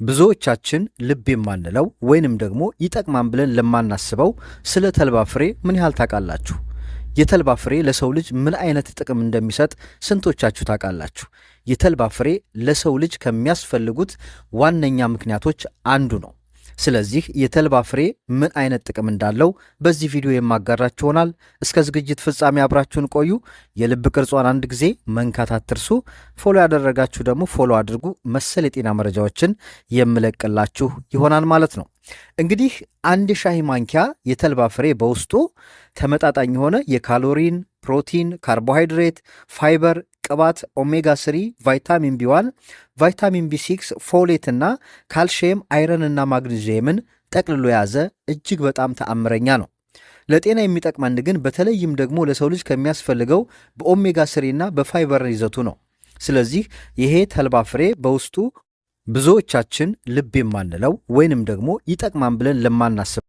ብዙዎቻችን ልብ የማንለው ወይንም ደግሞ ይጠቅማን ብለን ለማናስበው ስለ ተልባ ፍሬ ምን ያህል ታውቃላችሁ? የተልባ ፍሬ ለሰው ልጅ ምን አይነት ጥቅም እንደሚሰጥ ስንቶቻችሁ ታውቃላችሁ? የተልባ ፍሬ ለሰው ልጅ ከሚያስፈልጉት ዋነኛ ምክንያቶች አንዱ ነው። ስለዚህ የተልባ ፍሬ ምን አይነት ጥቅም እንዳለው በዚህ ቪዲዮ የማጋራችሁ ይሆናል። እስከ ዝግጅት ፍጻሜ አብራችሁን ቆዩ። የልብ ቅርጿን አንድ ጊዜ መንካት አትርሱ። Follow ያላደረጋችሁ ደግሞ follow አድርጉ። መሰል የጤና መረጃዎችን የምለቅላችሁ ይሆናል ማለት ነው። እንግዲህ አንድ ሻይ ማንኪያ የተልባ ፍሬ በውስጡ ተመጣጣኝ የሆነ የካሎሪን፣ ፕሮቲን፣ ካርቦሃይድሬት፣ ፋይበር፣ ቅባት፣ ኦሜጋ 3፣ ቫይታሚን B1፣ ቫይታሚን B6፣ folate እና ካልሽየም፣ iron እና ማግኒዚየምን ጠቅልሎ የያዘ እጅግ በጣም ተአምረኛ ነው። ለጤና የሚጠቅመን ግን በተለይም ደግሞ ለሰው ልጅ ከሚያስፈልገው በ omega 3 እና በፋይበር ይዘቱ ነው። ስለዚህ ይሄ ተልባ ፍሬ በውስጡ ብዙዎቻችን ልብ የማንለው ወይንም ደግሞ ይጠቅማን ብለን ለማናስብ